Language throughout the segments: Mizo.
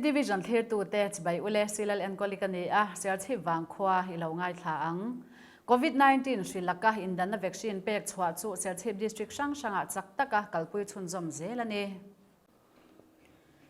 Division thlirtute chibai ule Silal Enkawli ka ni a, Serchhip vangkhua i lo ngaithla ang. Covid 19 hri laka indanna vaccine pek chhuah chu Serchhip District hrang hrangah chak taka kalpui chhunzawm zel a ni.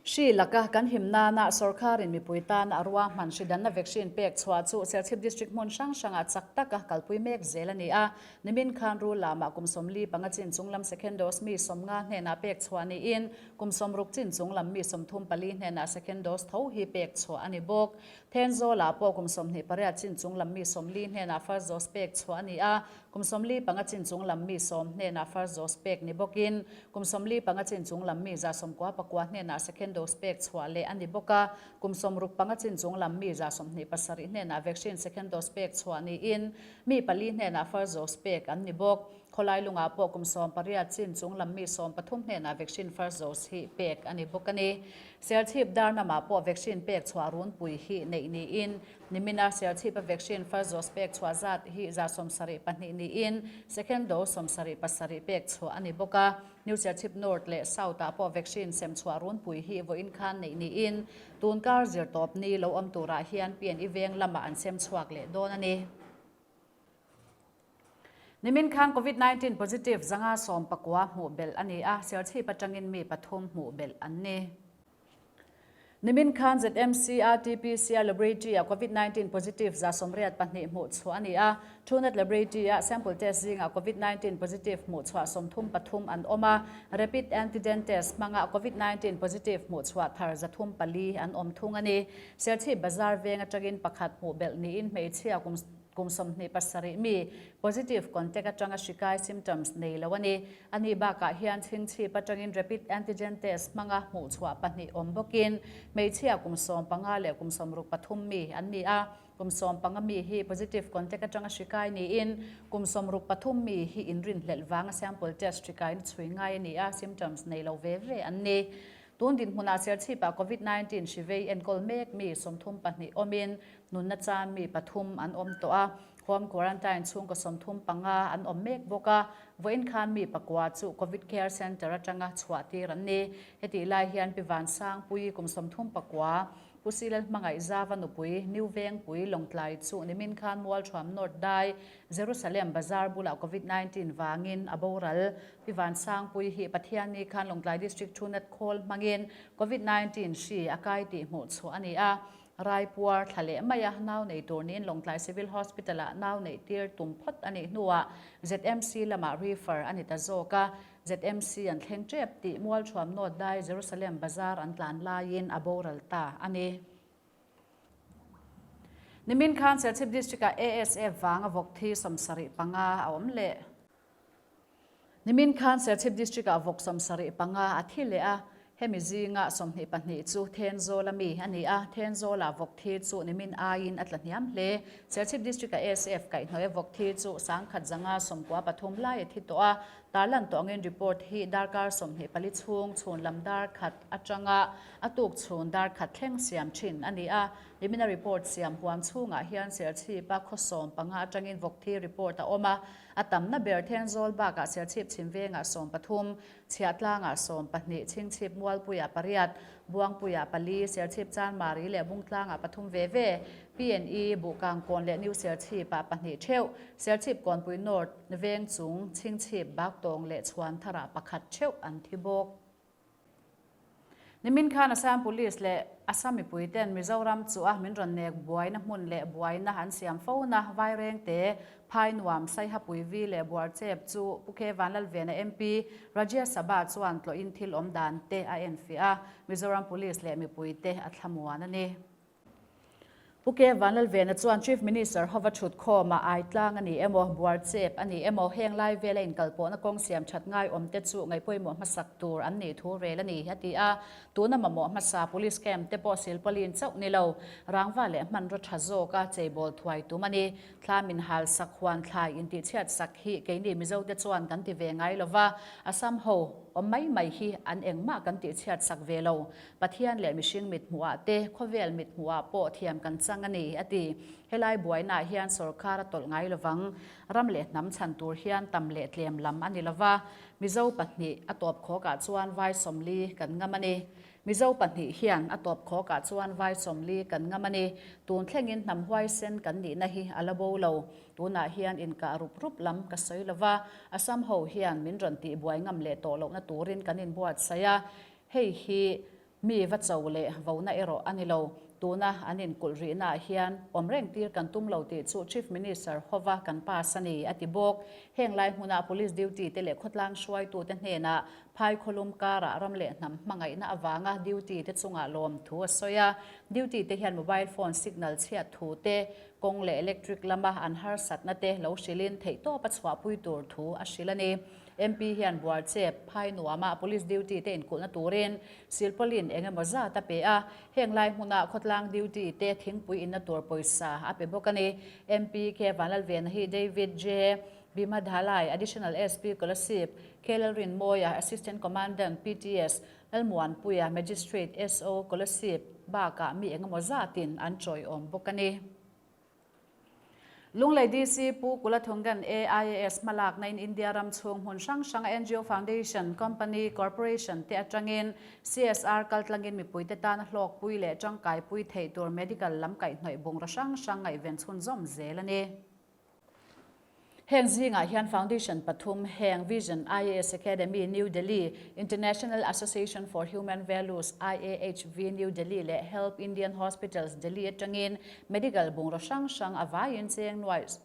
Hri laka kan him nana sawrkarin mipui tan a ruahman hri danna vaccine pek chhuah chu Serchhip District hmun hrang hrangah chak taka kalpui mek zel a ni a. Nimin khan rul lamah kum 45 chin chunglam second dose mi 50 hnenah pek chhuah niin kum 60 chin chunglam mi 34 hnenah second dose tho hi pek chhuah a ni bawk. Thenzawlah pawh kum 28 chin chunglam mi 40 hnenah first dose pek chhuah a ni a, kum 45 chin chunglam mi 10 hnenah first dose pek ni bawkin kum 45 chin chunglam mi 99 hnenah second dose pek chhuah leh a ni bawk a, kum 65 chin chunglam mi 27 hnenah vaccine second dose pek chhuah niin mi pali hnenah first dose pek an ni bawk. Khawlai lungah pawh kum 18 chin chunglam mi 13 hnenah vaccine first dose hi pek a ni bawk a ni. Serchhip Darnamah pawh vaccine pek chhuah runpui hi neih niin nimina Serchhipa vaccine first dose pek chhuah zat hi 74 niin second dose 77 pek chhuah a ni bawk a. New Serchhip North leh South-ah pawh vaccine sem chhuah runpui hi vawiin khan neih niin tunkar zirtawp ni lo awm turah hian PNE veng lamah an sem chhuak leh dawn a ni. Nimin khan Covid 19 positive 119 hmuh belh a ni a, Serchhip atangin mi pathum hmuh belh an ni. Nimin khan ZMC RT-PCR Laboratory-ah Covid 19 positive 182 hmuh chhuah a ni a, Truenat Laboratory-ah sample test zingah Covid 19 positive hmuh chhuah 33 an awm a, Rapid Antigen Test hmanga Covid 19 positive hmuh chhuah thar 304 an awm thung a ni. Serchhip Bazar veng atangin pakhat hmuh belh niin hmeichhia kum kum 27 mi positive contact atanga hrikai symptoms nei lo a ni. Ani bakah hian chhingchhip atangin rapid antigen test hmanga hmuh chhuah pahnih awm bawkin hmeichhia kum 15 leh kum 63 mi an ni a. Kum 15 mi hi positive contact atanga hrikai niin kum 63 mi hi inrin hlelh vanga sample test hrikai na chhui ngai a ni a, symptoms nei lo ve ve an ni. Tun dinhmunah Serchhipah Covid 19 hri vei enkawl mek mi 32 awmin nunna chan mi pathum an awm tawh a, home quarantine chhungkaw 35 an awm mek bawk a, vawiin khan mi pakua chu Covid Care Centre atanga chhuah tir an ni. Hetih lai hian Pi Vansangpui kum 39, Pu Silal hmangaih Zava nupui New Vengpui Lawngtlai chu nimin khan Mualthuam North Dai Jerusalem Bazar bulah Covid 19 vangin a boral. Pi Vansangpui hi Pathianni khan Lawngtlai District Truenat khawl hmangin Covid 19 hri a kai tih hmuh chhuah a ni a. Raipuar thla leh mai a nau nei tur niin Lawngtlai Civil Hospital-ah nau neih tir tum phawt a nih hnuah ZMC lamah refer a ni ta zawk a. ZMC an thleng tep tih Mualthuam North Dai Jerusalem Bazar an tlan laiin a boral ta a ni. Nimin khan Serchhip District-ah ASF vanga vawk thi 75 a awm leh. Nimin khan Serchhip District-ah vawk 75 a thi leh a, hemi zinga 22 chu Thenzawl a mi a ni a, Thenzawla vawk thi chu nimin aiin a tla hniam hle. Serchhip District-a ASF kaihhnawih vawk thi chu 1193 lai a thi tawh a, tarlan tawh angin report hi darkar 24 chhung chhun lam dar khat atanga a tuk chhun dar khat thleng siam thin a ni a. Nimina report siam huam chhungah hian Serchhipa khaw 15 atangin vawk thi report a awm a, a tamna ber Thenzawl bakah Serchhip chhim vengah 13, Chhiahtlangah 12, Chhingchhip Mualpuiah pariat, Buangpuiah pali, Serchhip Chanmari leh Bungtlangah pathum ve ve, PNE, Buhkangkawn leh New Serchhipah pahnih theuh, Serchhip Kawnpui North, Veng chung, Chhingchhip, Baktawng leh Chhuantharah pakhat theuh an thi bawk. Nimin khan Assam Police leh Assam mipuiten Mizoram chu a min rawn nek buaina hmun leh buaina an siam fo na Vairengte, Phainuam, Saihapui Vi leh Buarchep chu Pu K Vanlalvena MP, Rajya Sabha chuan tlawhin thil awm dan te a enfiah a, Mizoram Police leh mipuite a thlamuan a ni. Pu K Vanlalvena chuan Chief Minister hova thut khawmah ai tlang a ni emaw, Buarchep a ni emaw, heng lai vela inkalpawhna kawng siam that ngai awm te chu ngaihpawimawh hmasak tur an nih thu rel a ni, a ti a. Tuna mamawh hmasa Police camp te pawh silpauline chauh ni lo, rangva leh hmanraw tha zawka cheibawl thuai tum a ni. Thla min hal sak huan thlai intihchhiat sak hi keini Mizo te chuan kan ti ve ngai lova, Assam ho awm mai mai hi an engmah kan tihchhiat sak ve lo. Pathian leh mihring mit hmuhah te, khawvel mit hmuhah pawh thiam kan chang. chang a ni, a ti. Helai buainaah hian sorkar a tawlh ngai lovang. Ram leh hnam chhan tur hian tam leh tlem lam a ni lova, Mizo pahnih a tawp khawkah chuan vai 40 kan ngam a ni. Mizo pahnih hian a tawp khawkah chuan vai 40 kan ngam a ni. Tun thlengin hnam huaisen kan nihna hi a la bo lo. Tunah hian inkah rup rup lam ka sawi lova, Assam ho hian min rawn tihbuai ngam leh tawh lohna turin kan inbuatsaih a, hei hi Mi va cho leh vona erawh a ni lo. Tuna an inkulh rihnaah hian awm reng tir kan tum lo tih chu Chief Minister hova kan pass a ni, a ti bawk. Heng lai hmuna Police duty te leh khawtlang hruaitute hnenah phai khawlum karah ram leh hnam hmangaihna avanga duty te chungah lawm thu a sawi a. Duty te hian mobile phone signal chhiat thu te, kawng leh electric lama an harsatna te lo hrilhin theihtawp a chhuahpui tur thu a hrilh a ni. MP hian Buarchep, Phai nuama Police duty te inkulhna turin silpawlin eng emaw zat a pe a, heng lai hmuna khawtlang duty te thingpui inna tur pawisa a pe bawk a ni. MP K Vanlalvena hi David J Bhimadhalai, Additional SP Kolasib, K Lalrinmawia, Assistant Commandant PTS, Lalmuanpuia, Magistrate SO Kolasib bakah mi eng emaw zatin an chawiawm bawk a ni. Lunglei DC Pu Kulathungan AIAS hmalakna in India ram chhung hmun hrang hrang a ngo Foundation, Company, Corporation te atangin CSR kaltlangin mipuite tana hlawkpui leh tangkaipui theih tur medical lam kaihhnawih bungraw hrang hrang ngaihven chhunzawm zel a ni. Heng zingah hian Foundation pathum heng Vision IAS Academy, New Delhi, International Association for Human Values, IAHV, New Delhi leh Help Indian Hospitals, Delhi atangin medical bungraw hrang hrang a vaiin cheng nuaih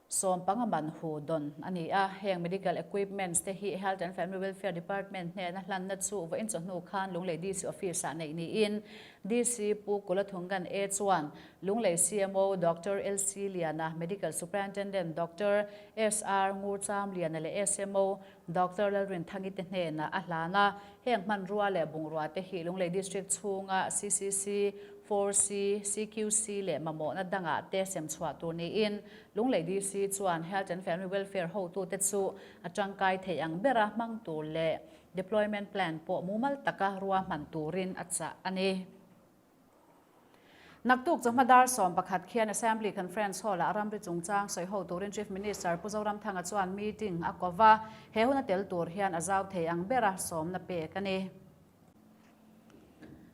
15 man hu dawn a ni a. Heng medical equipments te hi Health and Family Welfare Department hnena hlanna chu vawiin chawhnu khan Lunglei DC Office-ah neih niin DC Pu Kulathungan A chuan Lunglei CMO Doctor LC Liana, Medical Superintendent Doctor SR Ngurcham Liana leh SMO Doctor Lalrinthangi te hnenah a hlan a. Heng hmanrua leh bungrua te hi Lunglei District chhunga CCC, 4C, CQC leh mamawhna dangah te sem chhuah tur niin Lunglei DC chuan Health and Family Welfare hotute chu a tangkai thei ang bera hmang tur leh Deployment Plan pawh mumal taka ruahman turin a chah a ni. Naktuk chawhma dar 11 khian Assembly Conference Hall-ah ramri chungchang sawi ho turin Chief Minister Pu Zoramthanga chuan meeting a ko va, he huna tel tur hian a zau thei ang bera sawmna pek a ni.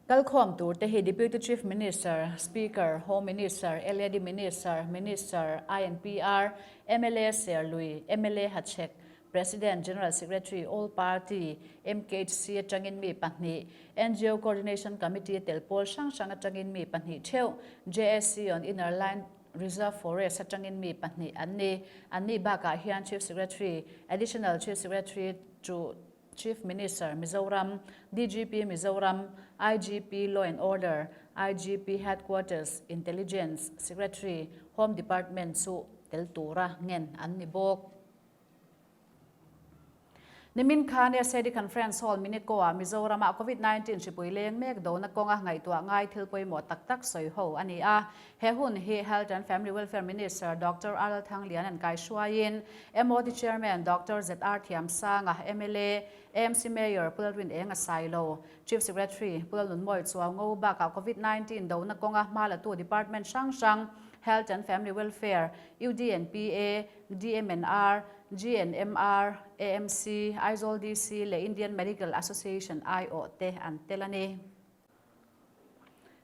Kalkhawm tur te hi Deputy Chief Minister, Speaker, Home Minister, LAD Minister, Minister, INPR, mla Serlui, mla Hachhek, President, General Secretary, All Party, MKHC atangin mi pahnih, ngo Coordination Committee tel pawl hrang hrang atangin mi pahnih theuh, JSC on Inner Line Reserve Forest atangin mi pahnih an ni. An nih bakah hian Chief Secretary, Additional Chief Secretary to Chief Minister, Mizoram, DGP Mizoram, IGP Law and Order, IGP Headquarters, Intelligence, Secretary, Home Department chu tel tura ngen an ni bawk. Nimin khan SAD Conference Hall Minico-ah Mizoram-ah Covid-19 hripui leng mek dona kawnga ngaihtuah ngai thil pawimawh tak tak sawi ho a ni a. He hun hi Health and Family Welfare Minister Doctor R Thanglian an kaihruaiin MOD Chairman Doctor ZR Thiamsanga, mla, AMC Mayor Pu Lalrin Eng a sailo, Chief Secretary Pu Lalnunmawi Chuaungo bakah Covid-19 dona kawnga hmalatu department hrang hrang Health and Family Welfare, UDNPA, DMNR, GNMR, AMC, Aizawl DC leh Indian Medical Association aiawh te an tel a ni.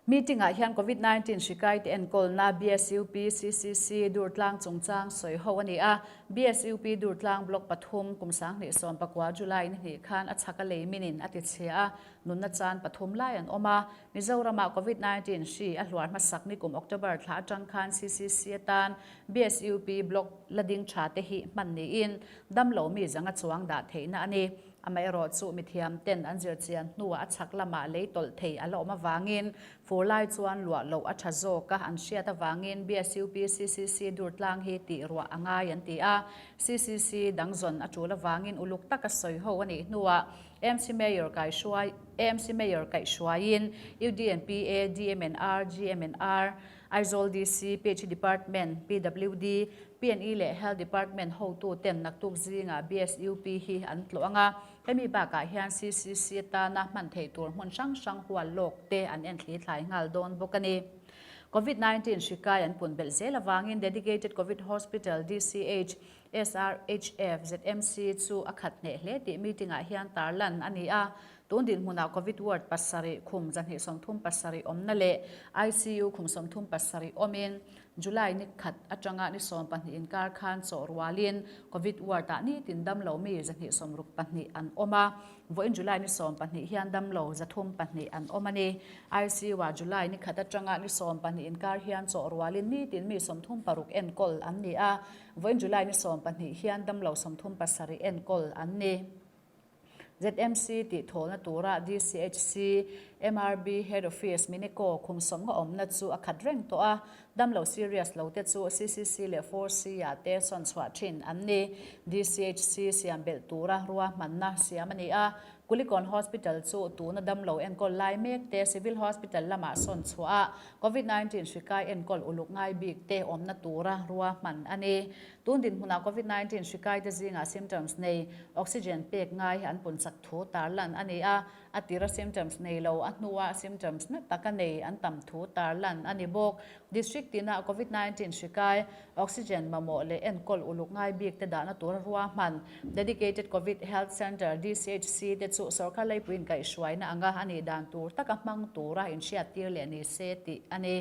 Meeting-ah hian Covid-19 hri kaite enkawlna BSUP, CCC, Durtlang chungchang sawi ho a ni a. BSUP Durtlang Block pathum kum 2019 July ni hnih khan a chhak a lei minin a ti chhia a, nunna chan pathum lai an awm a. Mizoramah Covid-19 hri a hluar hmasak ni kum October thla atang khan CCC atan BSUP Block la ding tha te hi hman niin damlo mi zanga chuang dah theihna a ni. Amaherawh chu mithiam ten an zir chian hnuah a chhak lamah lei tawlh thei a la awm avangin fur lai chuan luah loh a tha zawk a, an hriat avangin BSUP CCC Durtlang hi tih ruah a ngai an ti a. CCC dang zawn a tul avangin uluk taka sawi ho a nih hnuah MC Mayor kaihruai MC Mayor kaihhruaiin UDNPA, DMNR, GMNR, Aizawl DC, PHE Department, PWD, PNE leh Health Department hotu ten naktuk zingah BSUP hi an tlawh ang a, hemi bakah hian CCC atana hman theih tur hmun hrang hrang hual lawk te an en thli thlai nghal dawn bawk a ni. Covid 19 hri kai an pun belh zel avangin Dedicated Covid Hospital, DCH, SRHF, ZMC chu a khat hneh hle tih meeting ah hian tarlan a ni a. Tun dinhmunah Covid ward pasarih khum 237 awmna leh ICU khum 37 awmin July ni khat atanga ni 12 inkar khan chawh rualin Covid ward ah nitin damlo mi 262 an awm a. Vawiin July ni 12 hian damlo 302 an awm a ni. ICU ah July ni khat atanga ni 12 inkar hian chawh rualin nitin mi 36 enkawl an ni a. Vawiin July ni 12 hian damlo 37 enkawl an ni. ZMC tih thawlna tura DCHC, MRB Head Office, Minico khum sawmnga awmna chu a khat reng tawh a, damlo serious lo te chu CCC leh 4C ah te sawn chhuah thin an ni. DCHC siam belh tura ruahmanna siam a ni a, Kulikawn Hospital chu tuna damlo enkawl lai mek te Civil Hospital lamah sawn chhuah a, Covid 19 hri kai enkawl uluk ngai bik te awmna tura ruahman a ni. Tun dinhmunah Covid 19 hri kaite zingah symptoms nei oxygen pek ngai an pun chak thu tarlan a ni a, a tira symptoms nei lo a hnua symptoms na taka nei an tam thu tarlan a ni bawk. District tinah Covid 19 hri kai oxygen mamawh leh enkawl uluk ngai bik te dahna tura ruahman Dedicated Covid Health Centre, DCHC, te chu sorkar leipuiin kaihhruaina anga a nih dan tur taka hmang tura inhriattir leh ni se tih a ni.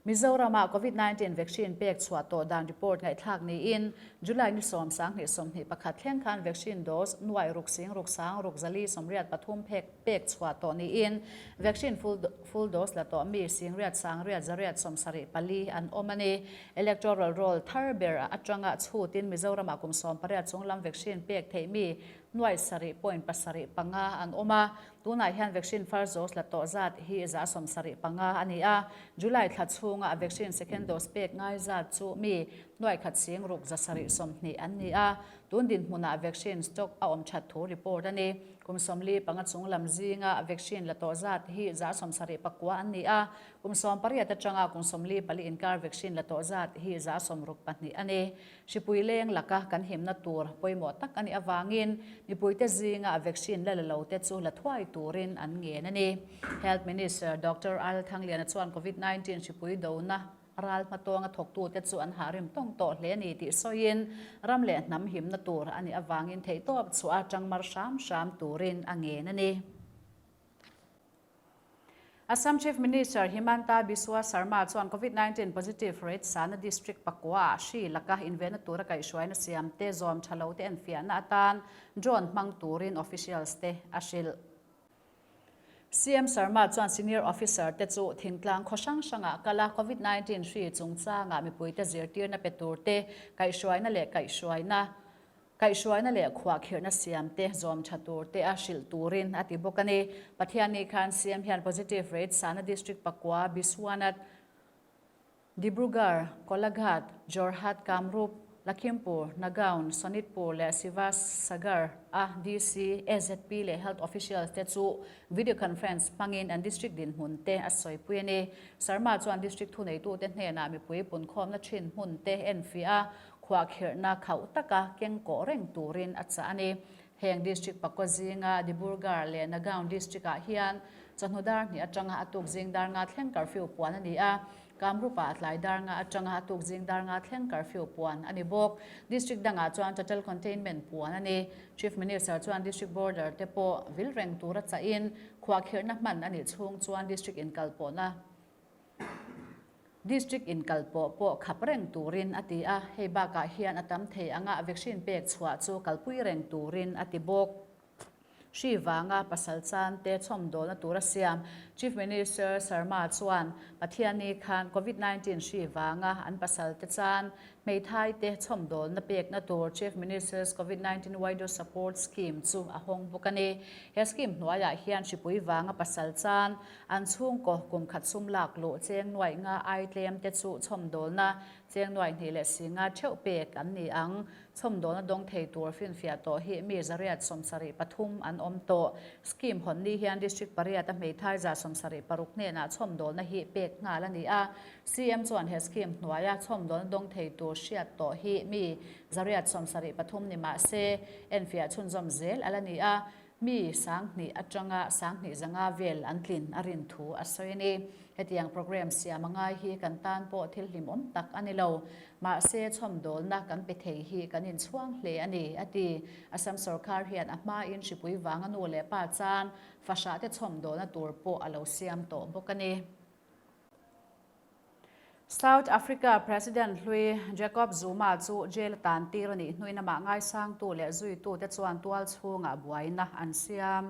Mizoram-ah Covid 19 vaccine pek chhuah tawh dan report ngaihthlak niin July ni 10 20 21 thleng khan vaccine dose nuai ruk sing ruk sang ruk zali 83 phek pek chhuah tawh niin vaccine full full dose la tawh mi 800 974 an awm a ni. Electoral roll thar ber atanga chhutin Mizoram-ah kum 18 chunglam vaccine pek theih mi nuai 7.75 an awm a. Tunah hian vaccine first dose la tawh zat hi 75 a ni a. July thla chhunga vaccine second dose pek ngai zat chu mi nuai khat sing ruk 720 an ni a. Tun dinhmunah vaccine stock a awm that thu report a ni. Kum 45 chunglam zinga vaccine la tawh zat hi 79 an ni a. Kum 18 atanga kum 44 inkar vaccine la tawh zat hi 62 a ni. Hripui leng laka kan himna tur pawimawh tak a nih avangin mipuite zinga vaccine la la lo te chu la thuai turin an ngen a ni. Health Minister Doctor R Thangliana chuan Covid 19 hripui dona ral hmatawnga thawktute chu an hah rim tawng tawh hle a ni tih sawiin ram leh hnam himna tur a nih avangin theihtawp chhuah tangmar hram hram turin a ngen a ni. Assam Chief Minister Himanta Biswa Sarma chuan Covid 19 positive rate sana district pakua ah hri laka invenna tura kaihhruaina siam te zawm tha lo te enfiahna atan drone hmang turin officials te a hrilh. CM Sarma chuan senior officer te chu thingtlang khaw hrang hrangah kal a Covid 19 hri chungchangah mipuite zirtirna pe tur te kaihhruaina leh kaihhruaina Kaihhruaina leh khuahkhirhna siam te zawm tha tur te a hrilh turin a ti bawk a ni. Pathianni khan CM hian positive rate sana district pakua Biswanath, Dibrugarh, Kolaghat, Jorhat, Kamrup, Lakhimpur, Nagaon, Sonitpur leh Sivasagar a DC, AZP leh Health Officials te chu video conference hmangin an district dinhmun te a sawipui a ni. Sarma chuan district thuneitute hnenah mipui punkhawmna thin hmun te enfiah a, khuahkhirhna khauh taka keng kawh reng turin a chah a ni. Heng district pakua zinga Dibrugarh leh Nagaon district-ah hian chawhnu dar hnih atanga a tuk zing dar nga thleng curfew puan a ni a, Kamrupa a tlai dar nga atanga a tuk zing dar nga thleng curfew puan a ni bawk. District dangah chuan total containment puan a ni. Chief Minister chuan district border te pawh vil reng tura chahin khuahkhirhna hman a nih chhung chuan district inkalpawhna District inkalpawh pawh khap reng turin a ti a, hei bakah hian a tam thei anga vaccine pek chhuah chu kalpui reng turin a ti bawk. Hri vanga pasal chan te chhawmdawlna tura siam Chief Minister Sarma chuan Pathianni khan Covid 19 hri vanga an pasal te chan hmeithai te chhawmdawlna pekna tur Chief Minister's Covid 19 Widow Support Scheme chu a hawng bawk a ni. He scheme hnuaiah hian hripui vanga pasal chan An chhungkaw kum khat sum lak luh cheng nuaih nga ai tlem te chu chhawmdawlna cheng nuaih hnih leh si nga theuh pek an ni ang. Chhawmdawlna dawng thei tur finfiah tawh hi mi 173 an awm tawh. Scheme hawn ni hian District pariat a hmeithai 76 hnenah chhawmdawlna hi pek nghal a ni a. CM chuan he scheme hnuaia chhawmdawlna dawng thei tur hriat tawh hi mi 173 ni mah se enfiah chhunzawm zel a la ni a. Mi 2000 atanga 2500 vel an tlin a rin thu a sawi a ni. Hetiang programme siam a ngai hi kan tan pawh thil hlimawm tak a ni lo. Mahse, chhawmdawlna kan pe thei hi kan inchhuang hle a ni, a ti. Assam sorkar hian a hmain hripui vanga nu leh pa chan fahrahte chhawmdawlna tur pawh a lo siam tawh bawk a ni. South Africa President hlui Jacob Zuma chu jail a tan tir a nih hnuin amah ngaisangtu leh zuitute chuan tual chhungah buaina an siam.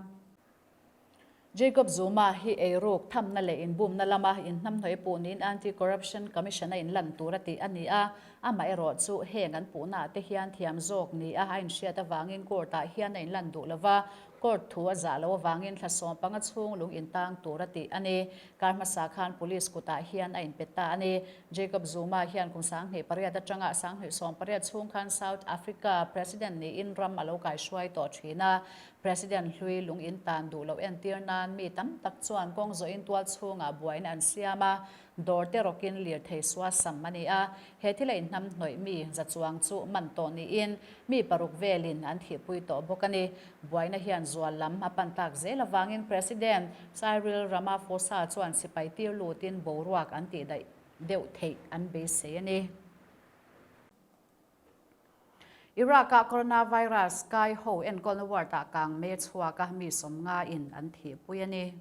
Jacob Zuma hi eiruk thamna leh inbumna lama inhnamhnawih puh niin Anti-Corruption Commission a inlan tur a tih a ni a, amaherawh chu heng an puhnaah te hian thiam zawk ni a a inhriat avangin court-ah hian a inlan duh lova, Court thu a zah loh avangin thla 15 chhung lung intang tur a tih a ni. Kar hmasa khan Police kutah hian a inpet ta a ni. Jacob Zuma hian kum 28 atanga 2018 chhung khan South Africa President niin ram a lo kaihruai tawh thin a. President hlui lung intan duh loh entir nan mi tam tak chuan kawng zawhin tual chhungah buaina an siam a. Dawr te rawkin lirthei sua sam a ni a, he thila inhnam hnawih mi za chuang chu man tawh niin mi paruk velin an thihpui tawh bawk a ni. Buaina hian zual lam a pan tak zel avangin President Cyril Ramaphosa chuan sipai tir lutin boruak an tih daih deuh theih an beisei a ni. Iraq-ah coronavirus kai ho enkawlna ward-ah kang me chhuak a, mi 90 in an thihpui a ni.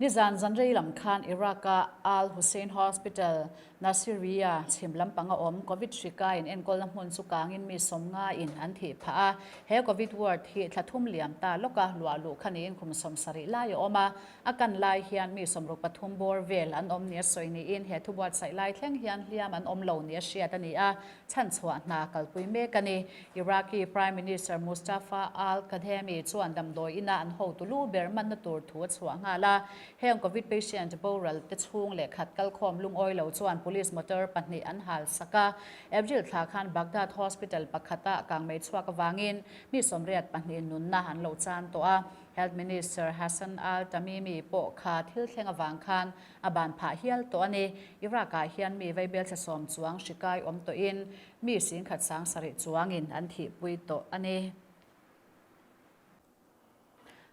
Nizan zanrei lam khan Iraq-a Al Hussein Hospital, Nasiriyah chhim lampanga awm Covid hri kaiin enkawlna hmun chu kangin mi 90 in an thih phah a. He Covid ward hi thla thum liam ta lawka luah luh kha niin kum 70 lai a awm a. A kan lai hian mi 63 bawr vel an awm nia sawi niin he thubuatsaih lai thleng hian hliam an awm lo nia hriat a ni a. Chhanchhuah hna kalpui mek a ni. Iraqi Prime Minister Mustafa al-Kadhemi chuan damdawi ina an hotu lu ber manna tur thu a chhuah nghal a. Heng Covid patient boral te chhung leh khat kalkhawm lungawi lo chuan police motor pahnih an hal sak a. April thla khan Baghdad hospital pakhata kangmei chhuak avangin mi 84 nunna an lo chan tawh a. Health Minister Hassan al-Tamimi pawh kha thil thleng avang khan A ban phah hial tawh a ni. Iraq-ah hian mi vaibelchhe 10 chuang hri kai awm tawhin mi 10,700 chuangin an thihpui tawh a ni.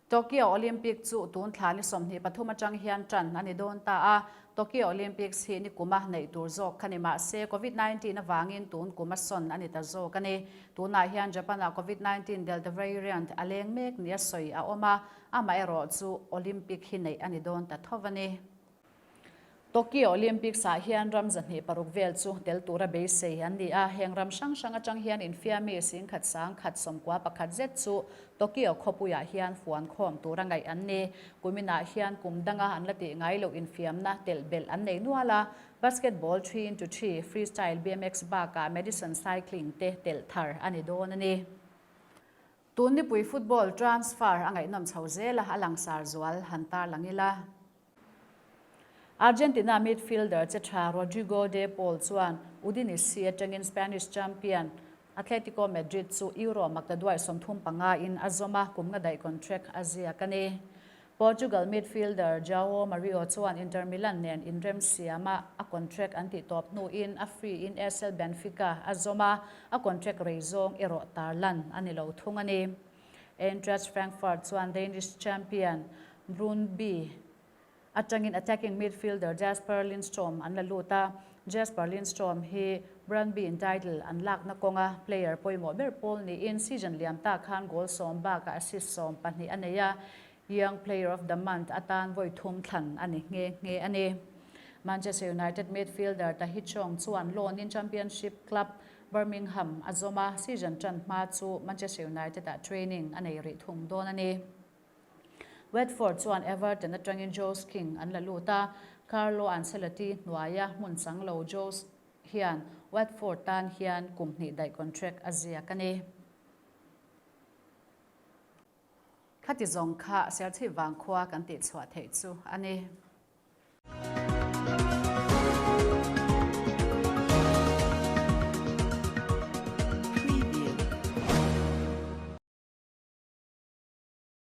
Tokyo Olympic chu tun thla ni 23 atang hian tan a ni dawn ta a. Tokyo Olympics hi ni kuma neih tur zawk kha ni mah se Covid 19 avangin tun kum a sawn a ni ta zawk a ni. Tunah hian Japan-ah Covid 19 Delta variant a leng mek nia sawi a awm a. Amaherawh chu Olympic hi neih a ni dawn ta tho a ni. Tokyo Olympics ah hian ram 206 vel chu tel tura beisei an ni a, heng ram hrang hrang atang hian infiami 10,191 zet chu Tokyo khawpuiah hian fuan khawm tura ngaih an ni. Kuminah hian kum danga an la tih ngai loh infiamna telh belh an nei nual a, basketball three into three, freestyle BMX bakah Madison cycling te telh thar a ni dawn a ni. Tun nipui football transfer a ngaihnawm chho zel a, a langsar zual han tarlang ila. Argentina midfielder che tha Rodrigo De Paul chuan Udinese atangin Spanish champion Atletico Madrid chu Euro maktaduai 35 in a zawm a, kum nga daih contract a ziak a ni. Portugal midfielder Joao Mario chuan Inter Milan nen inrem siama a contract an tih tawp hnuin a free in SL Benfica a zawm a, a contract rei zawng erawh tarlan a ni lo thung a ni. Eintracht Frankfurt chuan Danish champion Brøndby atangin attacking midfielder Jesper Lindstrom an la lut a, Jesper Lindstrom hi Brøndby in title an lakna kawnga player pawimawh ber pawl niin season liam ta khan goal 10 bakah assist 12 a nei a, Young Player of the Month atan vawi thum thlan a ni nghe nghe a ni. Manchester United midfielder Tahith Chong chuan loan in Championship club Birmingham a zawm a, season tan hma chu Manchester United ah training a nei rih thung dawn a ni. Watford chuan Everton atangin Josh King an la lut a, Carlo Ancelotti hnuaia hmun chang lo Josh hian Watford tan hian kum hnih daih contract a ziak a ni. Khati zawng kha Serchhip vangkhua kan tihchhuah theih chu a ni.